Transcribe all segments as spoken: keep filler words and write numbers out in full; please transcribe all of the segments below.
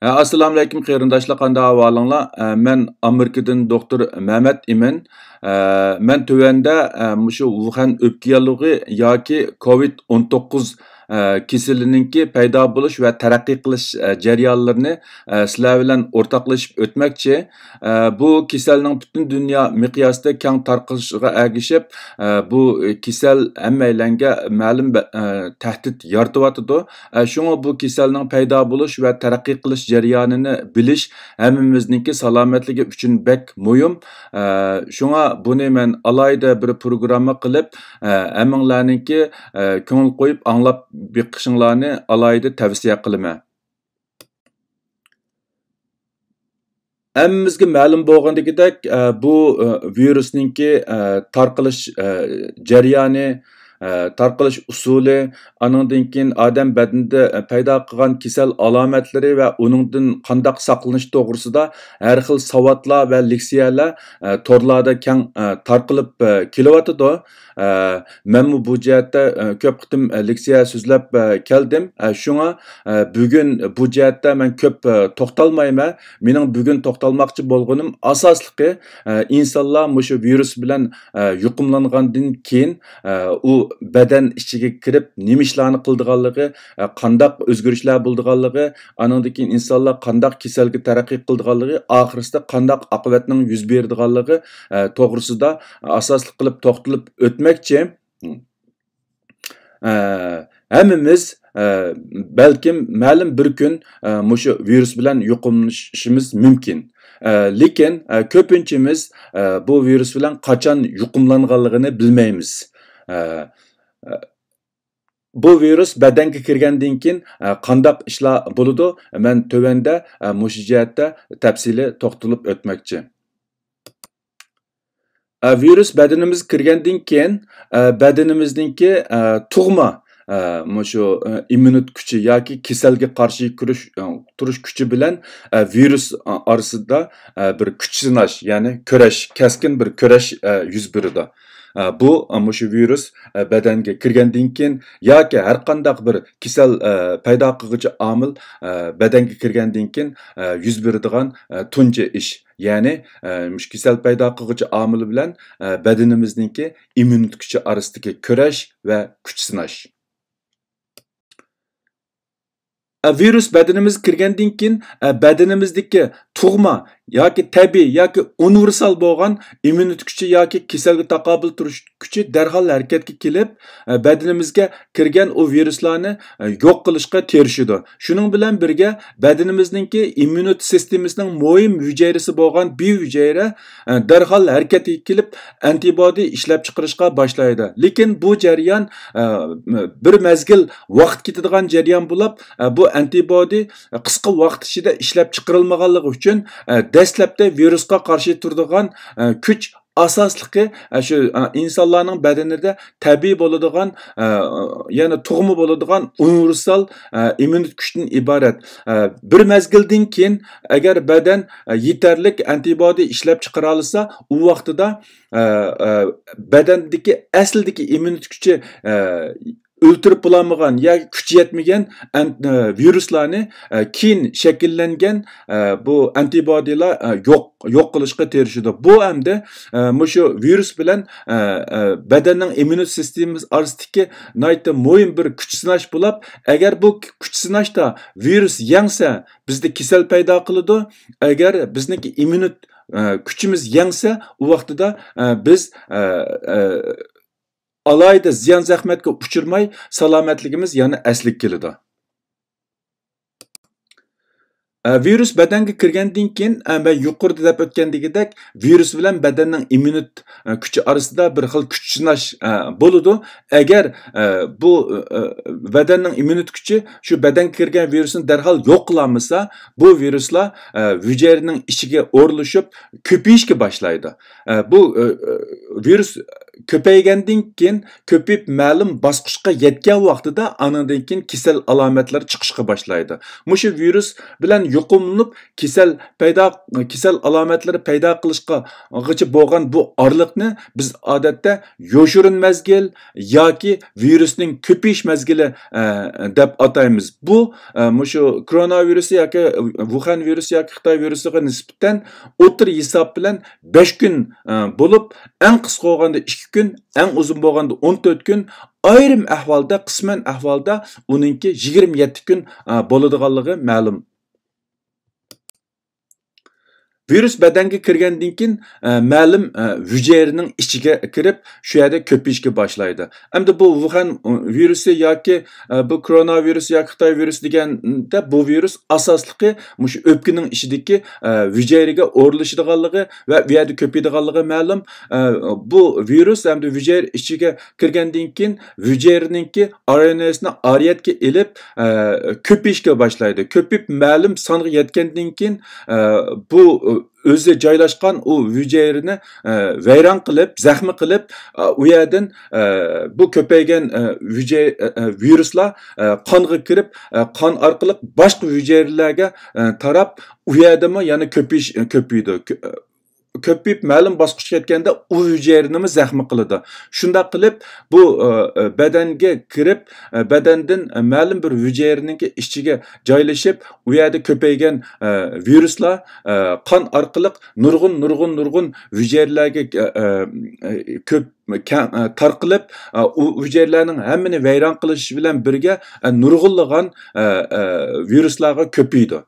ھە، ئەسسالامۇئەلەيكۇم قېرىنداشلار، قانداق ئەھۋالىڭلار؟ ئە، مەن ئامېرىكىدىن دوختۇر مەمەت ئىمىن. ئە، مەن تۆۋەندە، ئە، مۇشۇ ۋۇخەن ئۆپكە ياللۇغى ياكى كوۋىد ئون توققۇز، ئە، كېسىلىنىڭكى پەيدا بولۇش ۋە تەرەققىي قىلىش، ئە، جەريانلىرىنى، ئە، سىلەر بىلەن ئورتاقلىشىپ ئۆتمەكچى. ئە، بۇ كېسەلنىڭ پۈتۈن دۇنيا مىقياسىدا كەڭ تارقىلىشىغا ئەگىشىپ، ئە، بۇ كېسەل ھەممەيلەنگە مەلۇم بە-، ئە، تەھدىت يارىتىۋاتىدۇ. ئە، شۇڭا بۇ كېسەلنىڭ پەيدا بولۇش ۋە تەرەققىي قىلىش جەريانىنى بىلىش ھەممىمىزنىڭكى سالامەتلىكى ئۈچۈن بەك مۇھىم. ئە، شۇڭا بۇنى مەن ئالاھىدە بىر پروگرامما قىلىپ، ئە، ھەممىڭلارنىڭكى، ئە، كۆڭۈل قويۇپ ئاڭلاپ بېقىشىڭلارنى ئالاھىدە تەۋسىيە قىلىمەن. ھەممىمىزگە مەلۇم بولغىنىدەك، ئە، بۇ، ئە، ۋىرۇسنىڭكى، ئە، تارقىلىش، ئە، جەريانى، ئە، تارقىلىش ئۇسۇلى، ئانىڭدىن كېيىن ئادەم بەدىنىدە، ئە، پەيدا قىلغان كېسەل ئالامەتلىرى ۋە ئۇنىڭدىن قانداق ساقلىنىش توغرىسىدا ھەر خىل ساۋاتلار ۋە لېكسىيەلەر، ئە، تورلاردا كەڭ، ئە، تارقىلىپ، ئە، كېلىۋاتىدۇ. ئە، مەنمۇ بۇ جەھەتتە، ئە، كۆپ قېتىم، ئە، لېكسىيە سۆزلەپ، ئە، كەلدىم. ئە، شۇڭا، ئە، بۈگۈن بۇ جەھەتتە مەن كۆپ، ئە، توختالمايمەن. مېنىڭ بۈگۈن توختالماقچى بولغىنىم ئاساسلىقى، ئە، ئىنسانلار مۇشۇ ۋىرۇس بىلەن، ئە، يۇقۇملانغاندىن كېيىن، ئە، ئۇ بەدەن ئىچىگە كىرىپ نېمە ئىشلارنى قىلىدىغانلىقى، ئە، قانداق ئۆزگىرىشلەر بولىدىغانلىقى، ئانىڭدىن كېيىن ئىنسانلار قانداق كېسەلگە تەرەققىي قىلىدىغانلىقى، ئاخىرسىدا قانداق ئاقىۋەتنىڭ يۈز بېرىدىغانلىقى، ئە، توغرىسىدا ئاساسلىق قىلىپ توختىلىپ ئۆتمەكچى. ئە، ھەممىمىز، ئە، بەلكىم مەلۇم بىر كۈن، ئە، مۇشۇ ۋىرۇس بىلەن يۇقۇملىنىشىمىز مۇمكىن. ئە، لېكىن، ئە، كۆپىنچىمىز، ئە، بۇ ۋىرۇس بىلەن قاچان يۇقۇملانغانلىقىنى بىلمەيمىز. ئە، ئە، بۇ ۋىرۇس بەدەنگە كىرگەندىن كېيىن، ئە، قانداق ئىشلار بولىدۇ؟ مەن تۆۋەندە، ئە، مۇشۇ جەھەتتە تەپسىلىي توختىلىپ ئۆتمەكچى. ئە، ۋىرۇس بەدىنىمىزگە كىرگەندىن كېيىن، ئە، بەدىنىمىزنىڭكى، ئە، تۇغما، ئە، مۇشۇ، ئە، ئىممۇنىتېت كۈچى ياكى كېسەلگە قارشى كۈرەش، ئە، تۇرۇش كۈچى بىلەن، ئە، ۋىرۇس، ئە، ئارىسىدا، ئە، بىر كۈچ سىناش، يەنى كۈرەش، كەسكىن بىر كۈرەش، ئە، يۈز بېرىدۇ. ئە، بۇ، ئە، مۇشۇ ۋىرۇس، ئە، بەدەنگە كىرگەندىن كېيىن ياكى ھەر قانداق بىر كېسەل، ئە، پەيدا قىلغۇچى ئامىل، ئە، بەدەنگە كىرگەندىن كېيىن، ئە، يۈز بېرىدىغان، ئە، تۇنجى ئىش. يەنى، ئە، مۇشۇ كېسەل پەيدا قىلغۇچى ئامىل بىلەن، ئە، بەدىنىمىزنىڭكى ئىممۇنىتېت كۈچى ئارىسىدىكى كۈرەش ۋە كۈچ سىناش. ئە، ۋىرۇس بەدىنىمىزگە كىرگەندىن كېيىن، ئە، بەدىنىمىزدىكى تۇغما ياكى تەبىئىي ياكى ئۇنىۋېرسال بولغان ئىممۇنىتېت كۈچى ياكى كېسەلگە تاقابىل تۇرۇش كۈچى دەرھال ھەرىكەتكە كېلىپ، ئە، بەدىنىمىزگە كىرگەن ئۇ ۋىرۇسلارنى، ئە، يوق قىلىشقا تىرىشىدۇ. شۇنىڭ بىلەن بىرگە، بەدىنىمىزنىڭكى ئىممۇنىتېت سىستېمىسىنىڭ مۇھىم ھۈجەيرىسى بولغان بى ھۈجەيرە، ئە، دەرھال ھەرىكەتكە كېلىپ، ئەنتىبودى ئىشلەپ چىقىرىشقا باشلايدۇ. لېكىن بۇ جەريان، ئە، بىر مەزگىل ۋاقىت كېتىدىغان جەريان بولۇپ، ئە، بۇ ئەنتىبودى قىسقا ۋاقىت ئىچىدە ئىشلەپ چىقىرىلمىغانلىقى ئۈچۈن، ئە، دەسلەپتە ۋىرۇسقا قارشى تۇرىدىغان، ئە، كۈچ ئاساسلىقى، ئە، شۇ، ئە، ئىنسانلارنىڭ بەدىنىدە تەبىئىي بولىدىغان، ئە، يەنى تۇغما بولىدىغان ئۇنىۋېرسال، ئە، ئىممۇنىتېت كۈچتىن ئىبارەت. ئە، بىر مەزگىلدىن كېيىن ئەگەر بەدەن، ئە، يېتەرلىك ئەنتىبودى ئىشلەپ چىقىرالىسا، ئۇ ۋاقتىدا، ئە، ئە، بەدەندىكى ئەسلىدىكى ئىممۇنىتېت كۈچى، ئە، ئۆلتۈرۈپ بولالمىغان ياكى كۈچى يەتمىگەن ئەن-، ئە، ۋىرۇسلارنى، ئە، كېيىن شەكىللەنگەن، ئە، بۇ ئەنتىبودىلار، ئە، يوق، يوق قىلىشقا تىرىشىدۇ. بۇ ئەمدى، ئە، مۇشۇ ۋىرۇس بىلەن، ئە، ئە، بەدەننىڭ ئىممۇنىتېت سىستېمىسى ئارىسىدىكى ناھايىتى مۇھىم بىر كۈچ سىناش بولۇپ، ئەگەر بۇ كۈچ سىناشتا ۋىرۇس يەڭسە، بىزدە كېسەل پەيدا قىلىدۇ. ئەگەر بىزنىڭكى ئىممۇنىتېت، ئە، كۈچىمىز يەڭسە، ئۇ ۋاقتىدا، ئە، بىز، ئە، ئە، ئالاھىدە زىيان زەخمەتكە ئۇچرىماي، سالامەتلىكىمىز يەنە ئەسلىگە كېلىدۇ. ئە، ۋىرۇس بەدەنگە كىرگەندىن كېيىن، ئە، مەن يۇقىرىدا دەپ ئۆتكەندىكىدەك، ۋىرۇس بىلەن بەدەننىڭ ئىممۇنىتېت، ئە، كۈچى ئارىسىدا بىر خىل كۈچ سىناش، ئە، بولىدۇ. ئەگەر، ئە، بۇ، ئە، بەدەننىڭ ئىممۇنىتېت كۈچى شۇ بەدەنگە كىرگەن ۋىرۇسنى دەرھال يوق قىلالمىسا، بۇ ۋىرۇسلار، ئە، ھۈجەيرىنىڭ ئىچىگە ئورۇنلىشىپ كۆپىيىشكە باشلايدۇ. ئە، بۇ، ئە، ئە، ۋىرۇس كۆپەيگەندىن كېيىن، كۆپىيىپ مەلۇم باسقۇچقا يەتكەن ۋاقتىدا، ئانىڭدىن كېيىن كېسەل ئالامەتلىرى چىقىشقا باشلايدۇ. مۇشۇ ۋىرۇس بىلەن يۇقۇملىنىپ، كېسەل پەيدا، كېسەل ئالامەتلىرى پەيدا قىلىشقىغىچە بولغان بۇ ئارىلىقنى بىز ئادەتتە يوشۇرۇن مەزگىل ياكى ۋىرۇسنىڭ كۆپىيىش مەزگىلى، ئە، دەپ ئاتايمىز. بۇ، ئە، مۇشۇ كورونا ۋىرۇسى ياكى ۋۇخەن ۋىرۇسى ياكى خىتاي ۋىرۇسىغا نىسبەتەن ئوتتۇرا ھېساب بىلەن بەش كۈن، ئە، بولۇپ، ئەڭ قىسقا بولغاندا ئىككى كۈن، ئەڭ ئۇزۇن بولغاندا ئون تۆت كۈن، ئايرىم ئەھۋالدا، قىسمەن ئەھۋالدا ئۇنىڭكى يىگىرمە يەتتە كۈن، ئە، بولىدىغانلىقى مەلۇم. ۋىرۇس بەدەنگە كىرگەندىن كېيىن، ئە، مەلۇم، ئە، ھۈجەيرىنىڭ ئىچىگە كىرىپ، شۇ يەردە كۆپىيىشكە باشلايدۇ. ئەمدى بۇ ۋۇخەن، ئە، ۋىرۇسى ياكى، ئە، بۇ كورونا ۋىرۇسى ياكى خىتاي ۋىرۇسى دېگەندە، بۇ ۋىرۇس ئاساسلىقى مۇشۇ ئۆپكىنىڭ ئىچىدىكى، ئە، ھۈجەيرىگە ئورۇنلىشىدىغانلىقى ۋە ئۇ يەردە كۆپىيىدىغانلىقى مەلۇم. ئە، بۇ ۋىرۇس ئەمدى ھۈجەيرە ئىچىگە كىرگەندىن كېيىن، ھۈجەيرىنىڭكى ئار ئېن ئېسىنى ئارىيەتكە ئېلىپ، ئە، كۆپىيىشكە باشلايدۇ. كۆپىيىپ مەلۇم سانغا يەتكەندىن كېيىن، ئە، بۇ ئۆزى جايلاشقان ئۇ ھۈجەيرىنى، ئە، ۋەيران قىلىپ، زەخمى قىلىپ، ئە، ئۇ يەردىن، ئە، بۇ كۆپەيگەن، ئە، ھۈجەي-، ئە، ئە، ۋىرۇسلار، ئە، قانغا كىرىپ، ئە، قان ئارقىلىق باشقا ھۈجەيرىلەرگە، ئە، تاراپ، ئۇ يەردىمۇ يەنە كۆپىيىش، كۆپىيىدۇ. كۆ-، كۆپىيىپ مەلۇم باسقۇچقا يەتكەندە ئۇ ھۈجەيرىنىمۇ زەخمى قىلىدۇ. شۇنداق قىلىپ بۇ، ئە، ئە، بەدەنگە كىرىپ، ئە، بەدەندىن، ئە، مەلۇم بىر ھۈجەيرىنىڭكى ئىچىگە جايلىشىپ، ئۇ يەردە كۆپەيگەن، ئە، ۋىرۇسلار، ئە، قان ئارقىلىق نۇرغۇن، نۇرغۇن، نۇرغۇن ھۈجەيرىلەرگە، ئە، ئە، ئە، كۆپ، كەڭ، ئە، تارقىلىپ، ئە، ئۇ ھۈجەيرىلەرنىڭ ھەممىنى ۋەيران قىلىش بىلەن بىرگە، ئە، نۇرغۇنلىغان، ئە، ئە، ۋىرۇسلارغا كۆپىيىدۇ.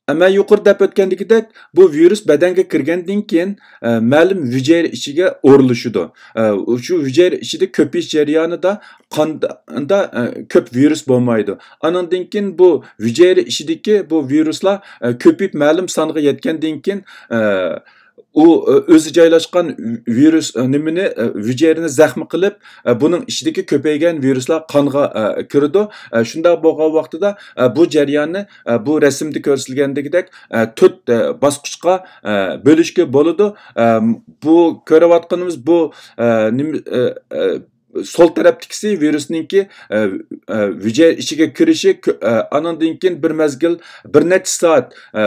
مەن يۇقىرىدا دەپ ئۆتكەندىكىدەك، بۇ ۋىرۇس بەدەنگە كىرگەندىن كېيىن، ئە، مەلۇم ھۈجەيرە ئىچىگە ئورۇنلىشىدۇ. ئە، شۇ ھۈجەيرە ئىچىدە كۆپىيىش جەريانىدا قاندا، ئە، كۆپ ۋىرۇس بولمايدۇ. ئانىڭدىن كېيىن بۇ ھۈجەيرە ئىچىدىكى بۇ ۋىرۇسلار، ئە، كۆپىيىپ مەلۇم سانغا يەتكەندىن كېيىن، ئە، ئۇ، ئۆ-، ئۆزى جايلاشقان ۋىرۇس، ئە، نېمىنى، ئە، ھۈجەيرىنى زەخمى قىلىپ، ئە، بۇنىڭ ئىچىدىكى كۆپەيگەن ۋىرۇسلار قانغا، ئە، كىرىدۇ. ئە، شۇنداق بولغان ۋاقتىدا، ئە، بۇ جەرياننى، ئە، بۇ رەسىمدە كۆرسىتىلگەندىكىدەك، ئە، تۆت، ئە، باسقۇچقا، ئە، بۆلۈشكە بولىدۇ. ئە، بۇ كۆرۈۋاتقىنىمىز بۇ، ئە، نېمە، ئە، ئە، سول تەرەپتىكىسى ۋىرۇسنىڭكى، ئە، ئە، ھۈجەيرە ئىچىگە كىرىشى، كۆ-، ئە، ئانىڭدىن كېيىن بىر مەزگىل، بىر نەچچە سائەت، ئە،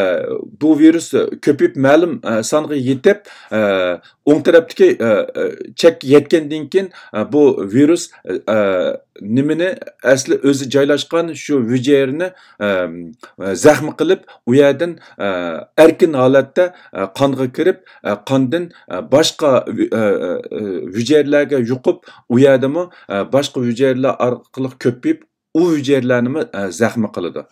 بۇ ۋىرۇس كۆپىيىپ مەلۇم، ئە، سانغا يېتىپ، ئە، ئوڭ تەرەپتىكى، ئە، ئە، چەككە يەتكەندىن كېيىن، ئە، بۇ ۋىرۇس، ئە، نېمىنى، ئەسلى ئۆزى جايلاشقان شۇ ھۈجەيرىنى، ئە، زەخمى قىلىپ، ئۇ يەردىن، ئە، ئەركىن ھالەتتە، ئە، قانغا كىرىپ، ئە، قاندىن، ئە، باشقا، ئە، ئە، ھۈجەيرىلەرگە يۇقۇپ، ئۇ يەردىمۇ، ئە، باشقا ھۈجەيرىلەر ئارقىلىق كۆپىيىپ، ئۇ ھۈجەيرىلەرنىمۇ، ئە، زەخمى قىلىدۇ.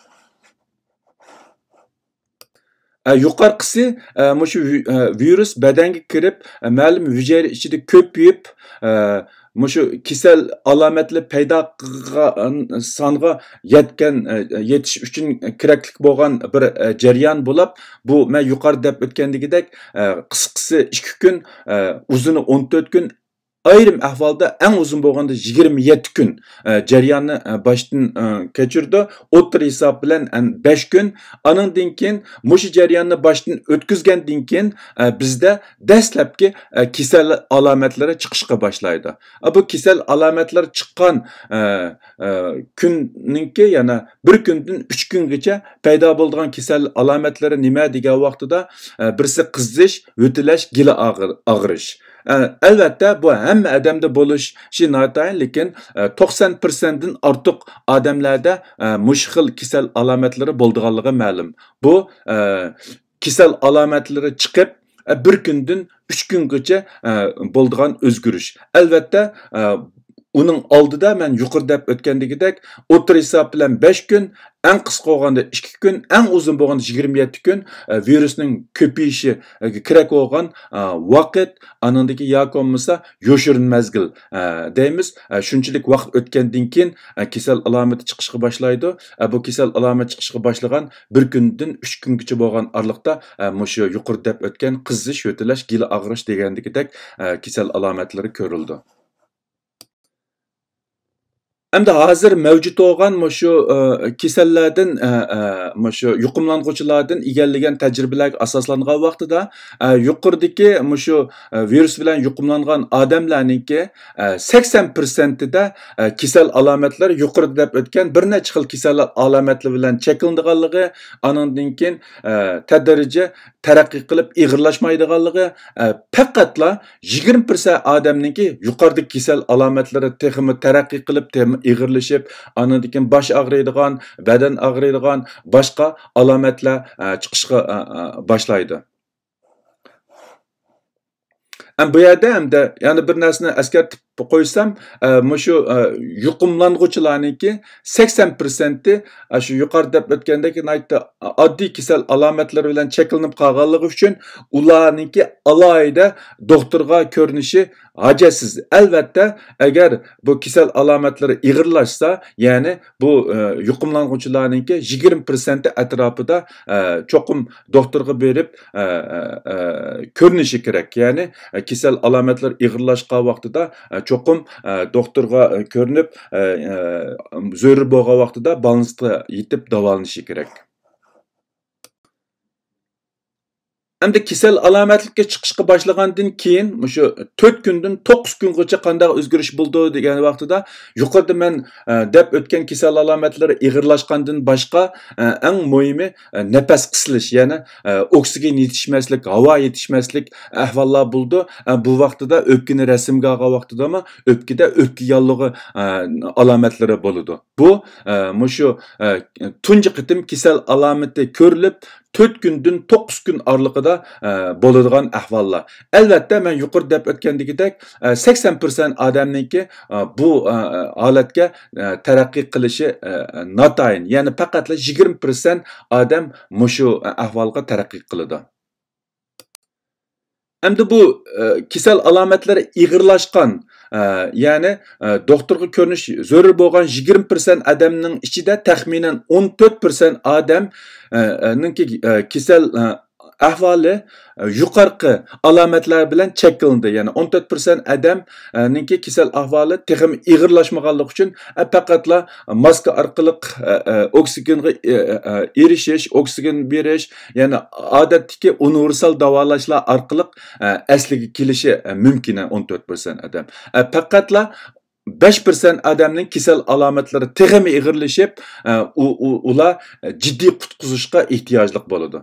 ئە، يۇقىرىقىسى، ئە، مۇشۇ ۋى-، ئە، ۋىرۇس بەدەنگە كىرىپ، ئە، مەلۇم ھۈجەيرە ئىچىدە كۆپىيىپ، ئە، مۇشۇ كېسەل ئالامەتلىرى پەيدا قىلغان سانغا يەتكەن، ئە، يېتىش ئۈچۈن كېرەكلىك بولغان بىر، ئە، جەريان بولۇپ، بۇ مەن يۇقىرىدا دەپ ئۆتكەندىكىدەك، ئە، قىسقىسى ئىككى كۈن، ئە، ئۇزۇنى ئون تۆت كۈن، ئايرىم ئەھۋالدا ئەڭ ئۇزۇن بولغاندا يىگىرمە يەتتە كۈن، ئە، جەرياننى، ئە، باشتىن، ئە، كەچۈرىدۇ. ئوتتۇرا ھېساب بىلەن، ئەن، بەش كۈن. ئانىڭدىن كېيىن مۇشۇ جەرياننى باشتىن ئۆتكۈزگەندىن كېيىن، ئە، بىزدە دەسلەپكى، ئە، كېسەل ئالامەتلىرى چىقىشقا باشلايدۇ. ئە، بۇ كېسەل ئالامەتلىرى چىققان، ئە، ئە، كۈننىڭكى يەنە بىر كۈندىن ئۈچ كۈنگىچە پەيدا بولىدىغان كېسەل ئالامەتلىرى نېمە دېگەن ۋاقتىدا، ئە، بىرسى قىزىش، يۆتىلەش، گېلى ئاغرى-، ئاغرىش. ئە، ئەلۋەتتە، بۇ ھەممە ئادەمدە بولۇشى ناتايىن، لېكىن، ئە، توقسان پىرسەنتتىن ئارتۇق ئادەملەردە، ئە، مۇشۇ خىل كېسەل ئالامەتلىرى بولىدىغانلىقى مەلۇم. بۇ، ئە، كېسەل ئالامەتلىرى چىقىپ، ئە، بىر كۈندىن ئۈچ كۈنگىچە، ئە، بولىدىغان ئۆزگىرىش. ئەلۋەتتە، ئە، ئۇنىڭ ئالدىدا مەن يۇقىرىدا دەپ ئۆتكەندىكىدەك، ئوتتۇرا ھېساب بىلەن بەش كۈن، ئەڭ قىسقا بولغاندا ئىككى كۈن، ئەڭ ئۇزۇن بولغاندا يىگىرمە يەتتە كۈن، ئە، ۋىرۇسنىڭ كۆپىيىشىگە كېرەك بولغان، ئە، ۋاقىت، ئانىڭدىكى ياكى بولمىسا يوشۇرۇن مەزگىل، ئە، دەيمىز. ئە، شۇنچىلىك ۋاقىت ئۆتكەندىن كېيىن، ئە، كېسەل ئالامىتى چىقىشقا باشلايدۇ. ئە، بۇ كېسەل ئالامەت چىقىشقا باشلىغان بىر كۈندىن ئۈچ كۈنگىچە بولغان ئارىلىقتا، ئە، مۇشۇ يۇقىرىدا دەپ ئۆتكەن قىزىش، يۆتىلەش، گېلى ئاغرىش دېگەندىكىدەك، ئە، كېسەل ئالامەتلىرى كۆرۈلىدۇ. ئەمدى ھازىر مەۋجۇت بولغان مۇشۇ، ئە، كېسەللەردىن، ئە، ئە، مۇشۇ يۇقۇملانغۇچىلاردىن ئىگىلىگەن تەجرىبىلەرگە ئاساسلانغان ۋاقتىدا، ئە، يۇقىرىدىكى مۇشۇ، ئە، ۋىرۇس بىلەن يۇقۇملانغان ئادەملەرنىڭكى، ئە، سەكسەن پىرسەنتىدە، ئە، كېسەل ئالامەتلەر يۇقىرىدا دەپ ئۆتكەن بىر نەچچە خىل كېسەل ئالامەتلىرى بىلەن چەكلىنىدىغانلىقى، ئانىڭدىن كېيىن، ئە، تەدرىجىي تەرەققىي قىلىپ ئېغىرلاشمايدىغانلىقى، ئە، پەقەتلا يىگىرمە پىرسەنت ئادەمنىڭكى يۇقىرىدىكى كېسەل ئالامەتلىرى تېخىمۇ تەرەققىي قىلىپ، تېخىمۇ ئېغىرلىشىپ، ئاندىن كېيىن باش ئاغرىيدىغان، بەدەن ئاغرىيدىغان، باشقا ئالامەتلەر، ئە، چىقىشقا، ئە، ئە، باشلايدۇ. ئەم، بۇ يەردە ئەمدى يەنە بىر نەرسىنى ئەسكەرتىپ قويسام، ئە، مۇشۇ، ئە، يۇقۇملانغۇچىلارنىڭكى سەكسەن پىرسەنتى، ئە، شۇ يۇقىرىدا دەپ ئۆتكەندەك ناھايىتى ئاددىي كېسەل ئالامەتلىرى بىلەن چەكلىنىپ قالغانلىقى ئۈچۈن ئۇلارنىڭكى ئالاھىدە دوختۇرغا كۆرۈنۈشى ھاجەتسىز. ئەلۋەتتە، ئەگەر بۇ كېسەل ئالامەتلىرى ئېغىرلاشسا، يەنى بۇ، ئە، يۇقۇملانغۇچىلارنىڭكى يىگىرمە پىرسەنتى ئەتراپىدا، ئە، چوقۇم دوختۇرغا بېرىپ، ئە، ئە، ئە، كۆرۈنۈشى كېرەك. يەنى، ئە، كېسەل ئالامەتلىرى ئېغىرلاشقان ۋاقتىدا، ئە، چوقۇم، ئە، دوختۇرغا، ئە، كۆرۈنۈپ، ئە، ئە، زۆرۈر بولغان ۋاقتىدا بالنىستقا يېتىپ داۋالىنىشى كېرەك. ئەمدى كېسەل ئالامەتلىككە چىقىشقا باشلىغاندىن كېيىن، مۇشۇ تۆت كۈندىن توققۇز كۈنغىچە قانداق ئۆزگىرىش بولىدۇ دېگەن ۋاقتىدا، يۇقىرىدا مەن، ئە، دەپ ئۆتكەن كېسەل ئالامەتلىرى ئېغىرلاشقاندىن باشقا، ئە، ئەڭ مۇھىمى، ئە، نەپەس قىسىلىش، يەنى، ئە، ئوكسىگېن يېتىشمەسلىك، ھاۋا يېتىشمەسلىك ئەھۋاللار بولىدۇ. ئە، بۇ ۋاقتىدا ئۆپكىنى رەسىمگە ئالغان ۋاقتىدىمۇ ئۆپكىدە ئۆپكە ياللۇغى، ئە، ئالامەتلىرى بولىدۇ. بۇ، ئە، مۇشۇ، ئە، تۇنجى قېتىم كېسەل ئالامىتى كۆرۈلۈپ، تۆت كۈندىن توققۇز كۈن ئارىلىقىدا، ئە، بولىدىغان ئەھۋاللار. ئەلۋەتتە، مەن يۇقىرىدا دەپ ئۆتكەندىكىدەك، ئە، سەكسەن پىرسەنت ئادەمنىڭكى، ئە، بۇ، ئە، ھالەتكە، ئە، تەرەققىي قىلىشى، ئە، ناتايىن. يەنى پەقەتلا يىگىرمە پىرسەنت ئادەم مۇشۇ، ئە، ئەھۋالغا تەرەققىي قىلىدۇ. ئەمدى بۇ، ئە، كېسەل ئالامەتلىرى ئېغىرلاشقان، ئە، يەنى، ئە، دوختۇرغا كۆرۈنۈش زۆرۈر بولغان يىگىرمە پىرسەنت ئادەمنىڭ ئىچىدە تەخمىنەن ئون تۆت پىرسەنت ئادەم، ئە، ئە، نىڭكى، ئە، كېسەل، ئە، ئەھۋالى، ئە، يۇقىرىقى ئالامەتلەر بىلەن چەكلىنىدۇ. يەنى ئون تۆت پىرسەنت ئادەم، ئە، نىڭكى كېسەل ئەھۋالى تېخىمۇ ئېغىرلاشمىغانلىقى ئۈچۈن، ئە، پەقەتلا ماسكا ئارقىلىق، ئە، ئە، ئوكسىگېنغا، ئە، ئە، ئېرىشىش، ئوكسىگېن بېرىش، يەنى ئادەتتىكى ئۇنىۋېرسال داۋالاشلار ئارقىلىق، ئە، ئەسلىگە كېلىشى، ئە، مۇمكىن، ئە، ئون تۆت پىرسەنت ئادەم. ئە، پەقەتلا بەش پىرسەنت ئادەمنىڭ كېسەل ئالامەتلىرى تېخىمۇ ئېغىرلىشىپ، ئە، ئۇ، ئۇ، ئۇلار جىددىي قۇتقۇزۇشقا ئېھتىياجلىق بولىدۇ.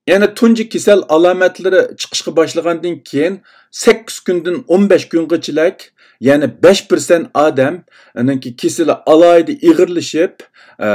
يەنى تۇنجى كېسەل ئالامەتلىرى چىقىشقا باشلىغاندىن كېيىن سەككىز كۈندىن ئون بەش كۈنغىچىلىك، يەنى بەش پىرسەنت ئادەمنىڭكى كېسىلى ئالاھىدە ئېغىرلىشىپ، ئە،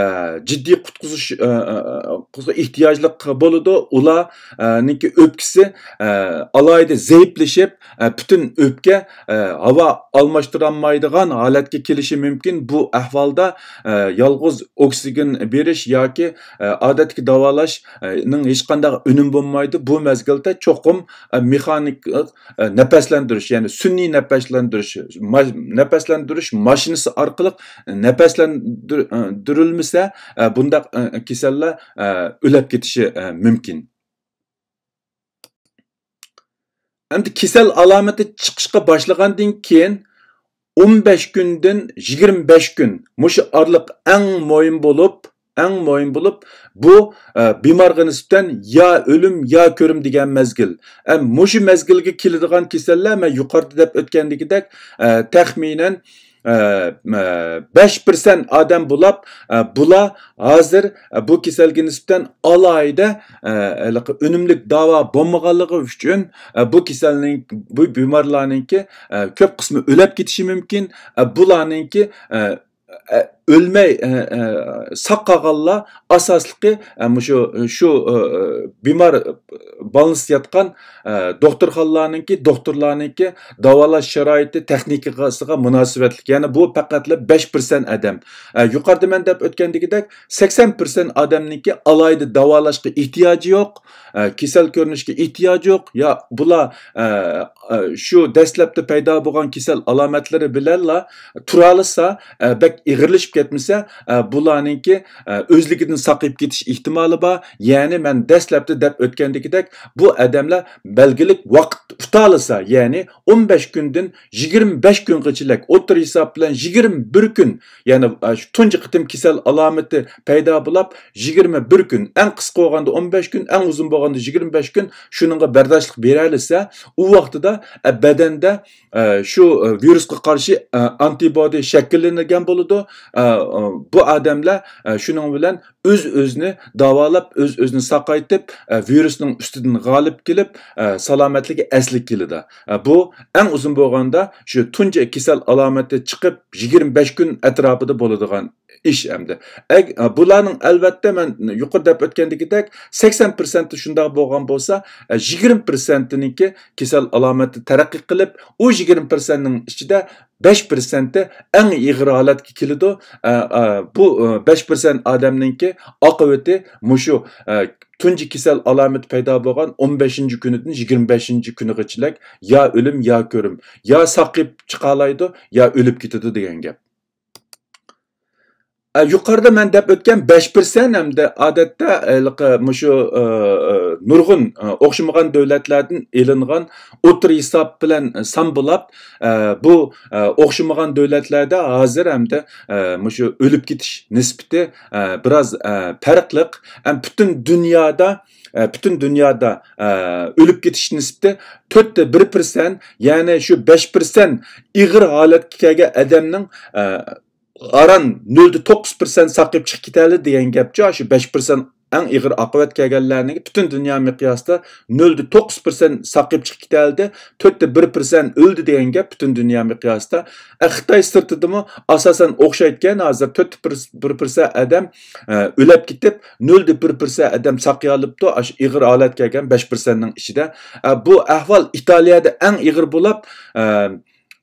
جىددىي قۇتقۇزۇش، ئە، ئە، ئە، ئېھتىياجلىق بولىدۇ. ئۇلار، ئە، نىڭكى ئۆپكىسى، ئە، ئالاھىدە زەئىپلىشىپ، ئە، پۈتۈن ئۆپكە، ئە، ھاۋا ئالماشتۇرالمايدىغان ھالەتكە كېلىشى مۇمكىن. بۇ ئەھۋالدا، ئە، يالغۇز ئوكسىگېن بېرىش ياكى، ئە، ئادەتتىكى داۋالاش، ئە، نىڭ ھېچقانداق ئۈنۈم بولمايدۇ. بۇ مەزگىلدە چوقۇم، ئە، مېخانىك، ئە، نەپەسلەندۈرۈش، يەنى سۈنئىي نەپەسلەندۈرۈش، ما-، نەپەسلەندۈرۈش ماشىنىسى ئارقىلىق نەپەسلەندۈر-، ئە، دۈرۈلمىسە، ئە، بۇنداق، ئە، كېسەللەر، ئە، ئۆلۈپ كېتىشى، ئە، مۇمكىن. ئەمدى كېسەل ئالامىتى چىقىشقا باشلىغاندىن كېيىن ئون بەش كۈندىن يىگىرمە بەش كۈن، مۇشۇ ئارىلىق ئەڭ مۇھىم بولۇپ، ئەڭ مۇھىم بولۇپ، بۇ، ئە، بىمارغا نىسبەتەن يا ئۆلۈم، يا كۆرۈم دېگەن مەزگىل. ئە، مۇشۇ مەزگىلگە كېلىدىغان كېسەللەر، مەن يۇقىرىدا دەپ ئۆتكەندىكىدەك، ئە، تەخمىنەن، ئە، ئە، بەش پىرسەنت ئادەم بولاپ، ئە، بۇلار ھازىر، ئە، بۇ كېسەلگە نىسبەتەن ئالاھىدە، ئە، ھېلىقى ئۈنۈملۈك داۋا بولمىغانلىقى ئۈچۈن، ئە، بۇ كېسەلنىڭ، بۇ بىمارلارنىڭكى، ئە، كۆپ قىسمى ئۆلۈپ كېتىشى مۇمكىن. ئە، بۇلارنىڭكى، ئە، ئە، ئۆلمەي، ئە، ئە، ساق قالغانلار ئاساسلىقى، ئە، مۇشۇ، شۇ، ئە، ئە، بىمار بالنىستتا ياتقان، ئە، دوختۇرخانىلارنىڭكى، دوختۇرلارنىڭكى داۋالاش شارائىتى، تېخنىكىسىغا مۇناسىۋەتلىك. يەنى بۇ پەقەتلا بەش پىرسەنت ئادەم. ئە، يۇقىرىدا مەن دەپ ئۆتكەندىكىدەك، سەكسەن پىرسەنت ئادەمنىڭكى ئالاھىدە داۋالاشقا ئېھتىياجى يوق، ئە، كېسەل كۆرۈنۈشكە ئېھتىياجى يوق. يا بۇلار، ئە، ئە، شۇ دەسلەپتە پەيدا بولغان كېسەل ئالامەتلىرى بىلەنلا تۇرالىسا، ئە، بەك ئېغىرلىشىپ يەتمىسە، ئە، بۇلارنىڭكى، ئە، ئۆزلۈكىدىن ساقىيىپ كېتىش ئېھتىمالى بار. يەنى مەن دەسلەپتە دەپ ئۆتكەندىكىدەك، بۇ ئادەملەر بەلگىلىك ۋاقىت ئۇتالىسا، يەنى ئون بەش كۈندىن يىگىرمە بەش كۈنغىچىلىك، ئوتتۇرا ھېساب بىلەن يىگىرمە بىر كۈن، يەنى، ئە، شۇ تۇنجى قېتىم كېسەل ئالامىتى پەيدا بولۇپ، يىگىرمە بىر كۈن، ئەڭ قىسقا بولغاندا ئون بەش كۈن، ئەڭ ئۇزۇن بولغاندا يىگىرمە بەش كۈن، شۇنىڭغا بەرداشلىق بېرەلىسە، ئۇ ۋاقتىدا، ئە، بەدەندە ئە، شۇ، ئە، ۋىرۇسقا قارشى، ئە، ئانتىبودى شەكىللەنگەن بولىدۇ. ئە، ئە، بۇ ئادەملەر، ئە، شۇنىڭ بىلەن ئۆز-ئۆزىنى داۋالاپ، ئۆز-ئۆزىنى ساقايتىپ، ئە، ۋىرۇسنىڭ ئۈستىدىن غالىب كېلىپ، ئە، سالامەتلىكى ئەسلىگە كېلىدۇ. ئە، بۇ ئەڭ ئۇزۇن بولغاندا شۇ تۇنجى كېسەل ئالامىتى چىقىپ يىگىرمە بەش كۈن ئەتراپىدا بولىدىغان ئىش ئەمدى. ئەگ-، ئە، بۇلارنىڭ ئەلۋەتتە مەن يۇقىرىدا دەپ ئۆتكەندىكىدەك سەكسەن پىرسەنتى شۇنداق بولغان بولسا، ئە، يىگىرمە پىرسەنتىنىڭكى كېسەل ئالامىتى تەرەققىي قىلىپ، ئۇ يىگىرمە پىرسەنتنىڭ ئىچىدە بەش پىرسەنتى ئەڭ ئېغىر ھالەتكە كېلىدۇ. ئە، ئە، بۇ، ئە، بەش پىرسەنت ئادەمنىڭكى ئاقىۋىتى مۇشۇ، ئە، تۇنجى كېسەل ئالامىتى پەيدا بولغان ئون بەشىنچى كۈنىدىن يىگىرمە بەشىنچى كۈنىگىچىلىك يا ئۆلۈم، يا كۆرۈم، يا ساقىيىپ چىقالايدۇ، يا ئۆلۈپ كېتىدۇ دېگەن گەپ. ئە، يۇقىرىدا مەن دەپ ئۆتكەن بەش پىرسەنت ھەمدە ئادەتتە، ھېلىقى مۇشۇ، ئە، ئە، نۇرغۇن، ئە، ئوخشىمىغان دۆلەتلەردىن ئېلىنغان ئوتتۇرا ھېساب بىلەن سان بولاپ، ئە، بۇ، ئە، ئوخشىمىغان دۆلەتلەردە ھازىر ھەمدە، ئە، مۇشۇ ئۆلۈپ كېتىش نىسبىتى، ئە، بىراز، ئە، پەرقلىق. ھەم پۈتۈن دۇنيادا، ئە، پۈتۈن دۇنيادا، ئە، ئۆلۈپ كېتىش نىسبىتى تۆتتە بىر پىرسەنت، يەنى شۇ بەش پىرسەنت ئېغىر ھالەتكە كەلگەن ئادەمنىڭ، ئە، ئاران نۆلدە توققۇز پىرسەنت ساقىيىپ چىقىپ كېتەلىدى دېگەن گەپچۇ، شۇ بەش پىرسەنت ئەڭ ئېغىر ئاقىۋەت كەلگەنلەرنىڭ پۈتۈن دۇنيا مىقياسىدا نۆلدە توققۇز پىرسەنت ساقىيىپ چىقىپ كېتەلىدى، تۆتتە بىر پىرسەنت ئۆلدى دېگەن گەپ پۈتۈن دۇنيا مىقياسىدا. ئە، خىتاي سىرتىدىمۇ ئاساسەن ئوخشايدىكەن، ھازىر تۆتتە بىر پىرسەنت ئادەم، ئە، ئۆلۈپ كېتىپ، نۆلدە بىر پىرسەنت ئادەم ساقىيالىپتۇ، ئاشۇ ئېغىر ھالەتكە كەلگەن بەش پىرسەنتنىڭ ئىچىدە. ئە، بۇ ئەھۋال ئىتالىيەدە ئەڭ ئېغىر بولاپ، ئە،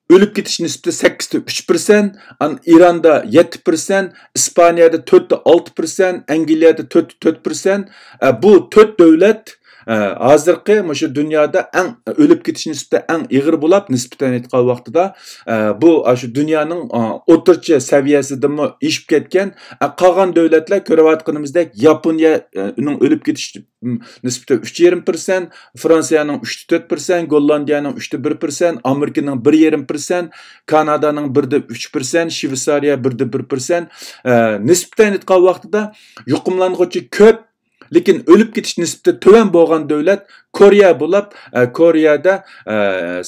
ئۆلۈپ كېتىش نىسبىتى سەككىزدە ئۈچ پىرسەنت، ئان-، ئىراندا يەتتە پىرسەنت، ئىسپانىيەدە تۆتتە ئالتە پىرسەنت، ئەنگلىيەدە تۆتتە تۆت پىرسەنت. ئە، بۇ تۆت دۆلەت، ئە، ھازىرقى مۇشۇ دۇنيادا ئەڭ، ئۆلۈپ كېتىش نىسبىتى ئەڭ ئېغىر بولاپ، نىسبەتەن ئېيتقان ۋاقتىدا، ئە، بۇ، ئاشۇ دۇنيانىڭ، ئە، ئوتتۇرىچە سەۋىيەسىدىنمۇ ئېشىپ كەتكەن. ئە، قالغان دۆلەتلەر كۆرۈۋاتقىنىمىزدەك ياپونىيە، ئە، نىڭ ئۆلۈپ كېتىش نىسبىتى ئۈچ يېرىم پىرسەنت، فرانسىيەنىڭ ئۈچتە تۆت پىرسەنت، گوللاندىيەنىڭ ئۈچتە بىر پىرسەنت، ئامېرىكىنىڭ بىر يېرىم پىرسەنت، كانادانىڭ بىردە ئۈچ پىرسەنت، شۋېتسارىيە بىردە بىر پىرسەنت. ئە، نىسبىتەن ئېيتقان ۋاقتىدا يۇقۇملانغۇچى كۆپ، لېكىن ئۆلۈپ كېتىش نىسبىتى تۆۋەن بولغان دۆلەت كورېيە بولاپ، ئە، كورېيەدە، ئە،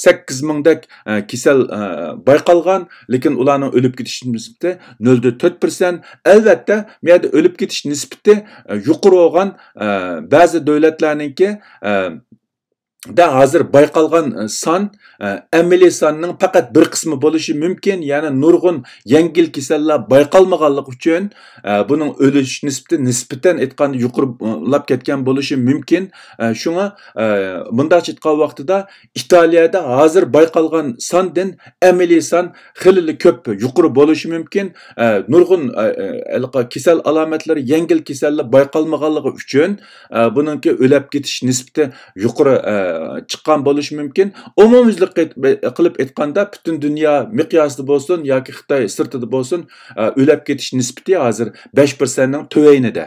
سەككىز مىڭدەك، ئە، كېسەل، ئە، بايقالغان، لېكىن ئۇلارنىڭ ئۆلۈپ كېتىش نىسبىتى نۆلدە تۆت پىرسەنت. ئەلۋەتتە، بۇ يەردە ئۆلۈپ كېتىش نىسبىتى، ئە، يۇقىرى بولغان، ئە، بەزى دۆلەتلەرنىڭكى، ئە، دە ھازىر بايقالغان، ئە، سان، ئە، ئەمەلىي ساننىڭ پەقەت بىر قىسمى بولۇشى مۇمكىن، يەنى نۇرغۇن يەڭگىل كېسەللەر بايقالمىغانلىقى ئۈچۈن، ئە، بۇنىڭ ئۆلۈش نىسبىتى نىسبەتەن ئېيتقاندا يۇقىرىلاپ كەتكەن بولۇشى مۇمكىن. ئە، شۇڭا، ئە، مۇنداقچە ئېيتقان ۋاقتىدا ئىتالىيەدە ھازىر بايقالغان ساندىن ئەمەلىي سان خېلىلا كۆپ يۇقىرى بولۇشى مۇمكىن. ئە، نۇرغۇن، ئە، ئە، ھېلىقى كېسەل ئالامەتلىرى، يەڭگىل كېسەللەر بايقالمىغانلىقى ئۈچۈن، ئە، بۇنىڭكى ئۆلۈپ كېتىش نىسبىتى يۇقىرى، ئە، چىققان بولۇشى مۇمكىن. ئومۇميۈزلۈك قىلىپ ئېيتقاندا، پۈتۈن دۇنيا مىقياسىدا بولسۇن ياكى خىتاي سىرتىدا بولسۇن، ئە، ئۆلۈپ كېتىش نىسبىتى ھازىر بەش پىرسەنتنىڭ تۆۋەينىدە.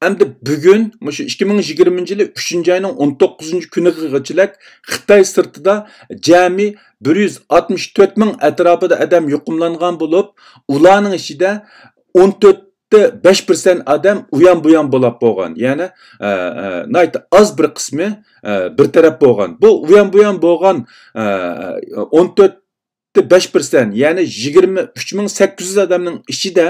ئەمدى بۈگۈن، مۇشۇ ئىككى مىڭ يىگىرمىنچى يىلى ئۈچىنچى ئاينىڭ ئون توققۇزىنچى كۈنىگىچىلىك خىتاي سىرتىدا جەمئىي بىر يۈز ئاتمىش تۆت مىڭ ئەتراپىدا ئادەم يۇقۇملانغان بولۇپ، ئۇلارنىڭ ئىچىدە ئون تۆتتە بەش پىرسەنت ئادەم ئۇيان بۇيان بولاپ بولغان. يەنى، ئە، ئە، ناھايىتى ئاز بىر قىسمى، ئە، بىر تەرەپ بولغان. بۇ ئۇيان بۇيان بولغان، ئە، ئون تۆتتە بەش پىرسەنت، يەنى يىگىرمە ئۈچ مىڭ سەككىز يۈز ئادەمنىڭ ئىچىدە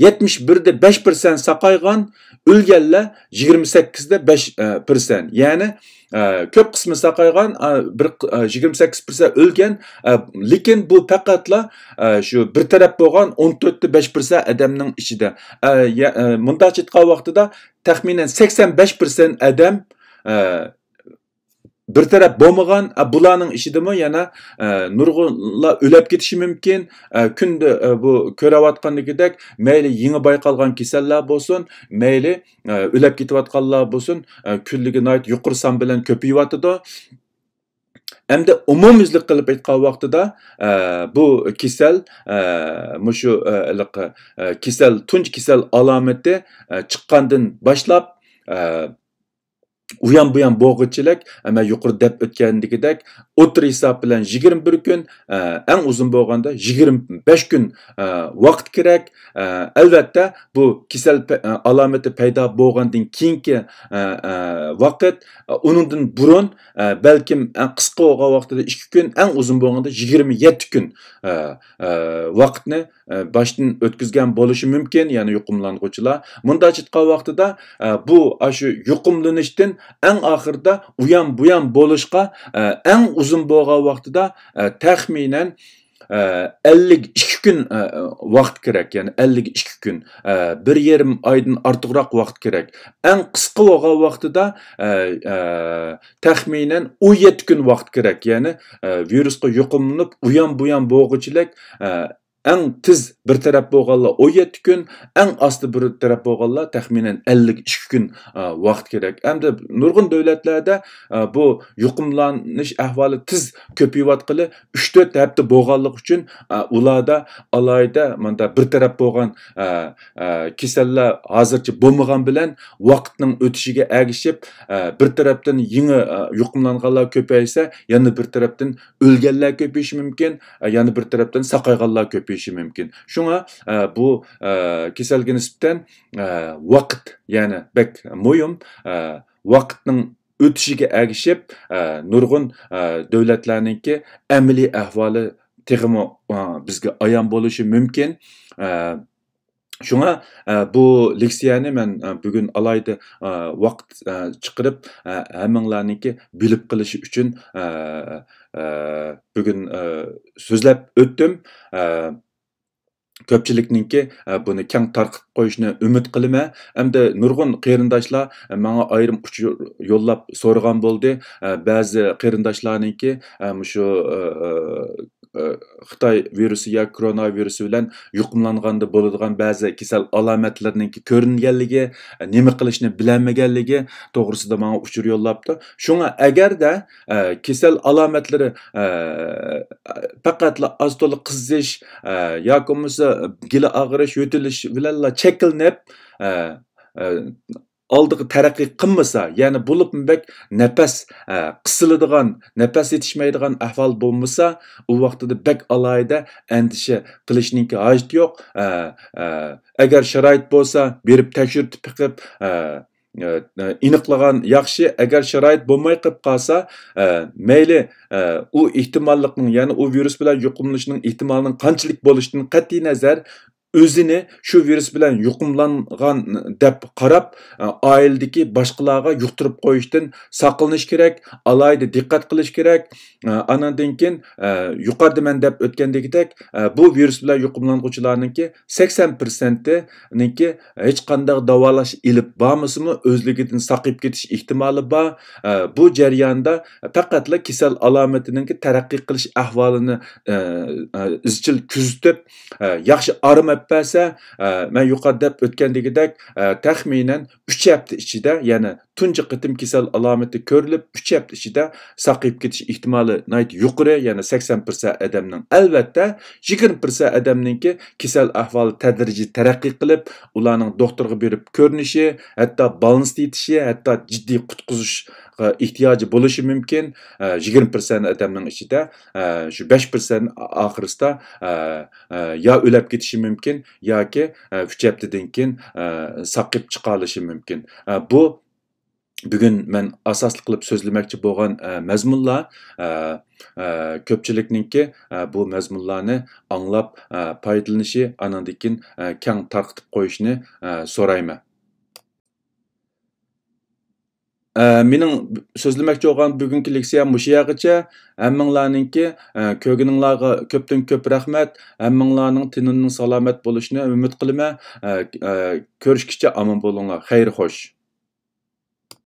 يەتمىش بىردە بەش پىرسەنت ساقايغان، ئۆلگەنلەر يىگىرمە سەككىزدە بەش پىرسەنت. يەنى، ئە، كۆپ قىسمى ساقايغان، ئە، بىر، ئە، يىگىرمە سەككىز پىرسەنت ئۆلگەن، ئە، لېكىن بۇ پەقەتلا، ئە، شۇ بىر تەرەپ بولغان ئون تۆتتە بەش پىرسەنت ئادەمنىڭ ئىچىدە. ئە، يە-، ئە، مۇنداقچە ئېيتقان ۋاقتىدا تەخمىنەن سەكسەن بەش پىرسەنت ئادەم، ئە، بىر تەرەپ بولمىغان، ئە، بۇلارنىڭ ئىچىدىمۇ يەنە، ئە، نۇرغۇنلار ئۆلۈپ كېتىشى مۇمكىن. ئە، كۈندە، ئە، بۇ كۆرۈۋاتقاندىكىدەك، مەيلى يېڭى بايقالغان كېسەللەر بولسۇن، مەيلى، ئە، ئۆلۈپ كېتىۋاتقانلار بولسۇن، ئە، كۈنلۈكى ناھايىتى يۇقىرى سان بىلەن كۆپىيىۋاتىدۇ. ئەمدى ئومۇميۈزلۈك قىلىپ ئېيتقان ۋاقتىدا، ئە، بۇ كېسەل، ئە، مۇشۇ، ئە، ھېلىقى، ئە، كېسەل، تۇنجى كېسەل ئالامىتى، ئە، چىققاندىن باشلاپ، ئە، ئۇيان بۇيان بولغۇچىلىك، ئە، مەن يۇقىرىدا دەپ ئۆتكەندىكىدەك، ئوتتۇرا ھېساب بىلەن يىگىرمە بىر كۈن، ئە، ئەڭ ئۇزۇن بولغاندا يىگىرمە بەش كۈن، ئە، ۋاقىت كېرەك. ئە، ئەلۋەتتە، بۇ كېسەل پە-، ئە، ئالامىتى پەيدا بولغاندىن كېيىنكى، ئە، ئە، ۋاقىت، ئە، ئۇنىڭدىن بۇرۇن، ئە، بەلكىم ئەڭ قىسقا بولغان ۋاقتىدا ئىككى كۈن، ئەڭ ئۇزۇن بولغاندا يىگىرمە يەتتە كۈن، ئە، ئە، ۋاقىتنى، ئە، باشتىن ئۆتكۈزگەن بولۇشى مۇمكىن، يەنى يۇقۇملانغۇچىلار. مۇنداق ئېيتقان ۋاقتىدا، ئە، بۇ، ئاشۇ يۇقۇملىنىشتىن ئەڭ ئاخىرىدا ئۇيان بۇيان بولۇشقا، ئە، ئەڭ ئۇزۇن بولغان ۋاقتىدا، ئە، تەخمىنەن، ئە، ئەللىك ئىككى كۈن، ئە، ۋاقىت كېرەك، يەنى ئەللىك ئىككى كۈن، ئە، بىر يېرىم ئايدىن ئارتۇقراق ۋاقىت كېرەك. ئەڭ قىسقا بولغان ۋاقتىدا، ئە، ئە، تەخمىنەن ئون يەتتە كۈن ۋاقىت كېرەك، يەنى، ئە، ۋىرۇسقا يۇقۇملىنىپ ئۇيان بۇيان بولغۇچىلىك، ئە، ئەڭ تېز بىر تەرەپ بولغانلار ئون يەتتە كۈن، ئەڭ ئاستا بىر تەرەپ بولغانلار تەخمىنەن ئەللىك ئىككى كۈن، ئە، ۋاقىت كېرەك. ئەمدى نۇرغۇن دۆلەتلەردە، ئە، بۇ يۇقۇملىنىش ئەھۋالى تېز كۆپىيىۋاتقىلى ئۈچ تۆت ھەپتە بولغانلىقى ئۈچۈن، ئە، ئۇلاردا ئالاھىدە ماندا بىر تەرەپ بولغان، ئە، ئە، كېسەللەر ھازىرچە بولمىغان بىلەن ۋاقىتنىڭ ئۆتۈشىگە ئەگىشىپ، ئە، بىر تەرەپتىن يېڭى، ئە، يۇقۇملانغانلار كۆپەيسە، يەنە بىر تەرەپتىن ئۆلگەنلەر كۆپىيىشى مۇمكىن، ئە، يەنە بىر تەرەپتىن ساقايغانلار كۆپىيىشى مۇمكىن. شۇڭا، ئە، بۇ، ئە، كېسەلگە نىسبەتەن، ئە، ۋاقىت يەنە بەك مۇھىم. ئە، ۋاقىتنىڭ ئۆتۈشىگە ئەگىشىپ، ئە، نۇرغۇن، ئە، دۆلەتلەرنىڭكى ئەمەلىي ئەھۋالى تېخىمۇ، ئە، بىزگە ئايان بولۇشى مۇمكىن. ئە، شۇڭا، ئە، بۇ لېكسىيەنى مەن، ئە، بۈگۈن ئالاھىدە، ئە، ۋاقىت، ئە، چىقىرىپ، ئە، ھەممىڭلارنىڭكى بىلىپ قېلىشى ئۈچۈن، ئە، ئە، بۈگۈن، ئە، سۆزلەپ ئۆتتۈم. ئە، كۆپچىلىكنىڭكى، ئە، بۇنى كەڭ تارقىتىپ قويۇشىنى ئۈمىد قىلىمەن. ئەمدى نۇرغۇن قېرىنداشلار، ئە، ماڭا ئايرىم ئۇچۇر يوللاپ سورىغان بولدى. ئە، بەزى قېرىنداشلارنىڭكى، ئە، مۇشۇ، ئە، ئە، ئە، خىتاي ۋىرۇسى ياكى كورونا ۋىرۇسى بىلەن يۇقۇملانغاندا بولىدىغان بەزى كېسەل ئالامەتلىرىنىڭكى كۆرۈنگەنلىكى، ئە، نېمە قىلىشنى بىلەلمىگەنلىكى توغرىسىدا ماڭا ئۇچۇر يوللاپتۇ. شۇڭا ئەگەردە، ئە، كېسەل ئالامەتلىرى، ئە، پەقەتلا ئاز تولا قىزىش، ئە، ياكى بولمىسا گېلى ئاغرىش، يۆتىلىش بىلەنلا چەكلىنىپ، ئە، ئە، ئالدىغا تەرەققىي قىلمىسا، يەنى بولۇپمۇ بەك نەپەس، ئە، قىسىلىدىغان، نەپەس يېتىشمەيدىغان ئەھۋال بولمىسا، ئۇ ۋاقتىدا بەك ئالاھىدە ئەندىشە قىلىشنىڭكى ھاجىتى يوق. ئە، ئە، ئەگەر شارائىت بولسا، بېرىپ تەكشۈرتۈپ بېقىپ، ئە، ئە، ئېنىقلىغان ياخشى. ئەگەر شارائىت بولماي قېلىپ قالسا، ئە، مەيلى، ئە، ئۇ ئېھتىماللىقنىڭ، يەنى ئۇ ۋىرۇس بىلەن يۇقۇملىنىشنىڭ ئېھتىمالىنىڭ قانچىلىك بولۇشىدىن قەتئىينەزەر، ئۆزىنى شۇ ۋىرۇس بىلەن يۇقۇملانغان دەپ قاراپ، ئە، ئائىلىدىكى باشقىلارغا يۇقتۇرۇپ قويۇشتىن ساقلىنىش كېرەك، ئالاھىدە دىققەت قىلىش كېرەك. ئە، ئاناندىن كېيىن، ئە، يۇقىرىدا مەن دەپ ئۆتكەندىكىدەك، ئە، بۇ ۋىرۇس بىلەن يۇقۇملانغۇچىلارنىڭكى سەكسەن پىرسەنتىنىڭكى ھېچقانداق داۋالاش ئېلىپ بارمىسىمۇ، ئۆزلۈكىدىن ساقىيىپ كېتىش ئېھتىمالى بار. ئە، بۇ جەرياندا پەقەتلا كېسەل ئالامىتىنىڭكى تەرەققىي قىلىش ئەھۋالىنى، ئە، ئە، ئىزچىل كۆزىتىپ، ئە، ياخشى ئارام ئېلىپ بەرسە، ئە، مەن يۇقىرىدا دەپ ئۆتكەندىكىدەك، ئە، تەخمىنەن ئۈچ ھەپتە ئىچىدە، يەنى تۇنجى قېتىم كېسەل ئالامىتى كۆرۈلۈپ، ئۈچ ھەپتە ئىچىدە ساقىيىپ كېتىش ئېھتىمالى ناھايىتى يۇقىرى، يەنى سەكسەن پىرسەنت ئادەمنىڭ. ئەلۋەتتە، يىگىرمە پىرسەنت ئادەمنىڭكى كېسەل ئەھۋالى تەدرىجىي تەرەققىي قىلىپ، ئۇلارنىڭ دوختۇرغا بېرىپ كۆرۈنۈشى، ھەتتا بالنىست يېتىشى، ھەتتا جىددىي قۇتقۇزۇشقا ئېھتىياجى بولۇشى مۇمكىن. ئە، يىگىرمە پىرسەنت ئادەمنىڭ ئىچىدە، ئە، شۇ بەش پىرسەنت ئاخىرىسىدا، ئە، ئە، يا ئۆلۈپ كېتىشى مۇمكىن، ياكى، ئە، ئۈچ ھەپتىدىن كېيىن، ئە، ساقىيىپ چىقالىشى مۇمكىن. ئە، بۇ بۈگۈن مەن ئاساسلىق قىلىپ سۆزلىمەكچى بولغان، ئە، مەزمۇنلار، ئە، ئە، كۆپچىلىكنىڭكى، ئە، بۇ مەزمۇنلارنى ئاڭلاپ، ئە، پايدىلىنىشى، ئانىڭدىن كېيىن، ئە، كەڭ تارقىتىپ قويۇشنى، ئە، سورايمەن. ئە، مېنىڭ سۆزلىمەكچى بولغان بۈگۈنكى لېكسىيەم مۇشۇ يەرگىچە. ھەممىڭلارنىڭكى، ئە، كۆرگىنىڭلارغا كۆپتىن كۆپ رەھمەت. ھەممىڭلارنىڭ تېنىنىڭ سالامەت بولۇشىنى ئۈمىد قىلىمەن. ئە، ئە، كۆرۈشكىچە ئامان بولۇڭلار. خەير خوش.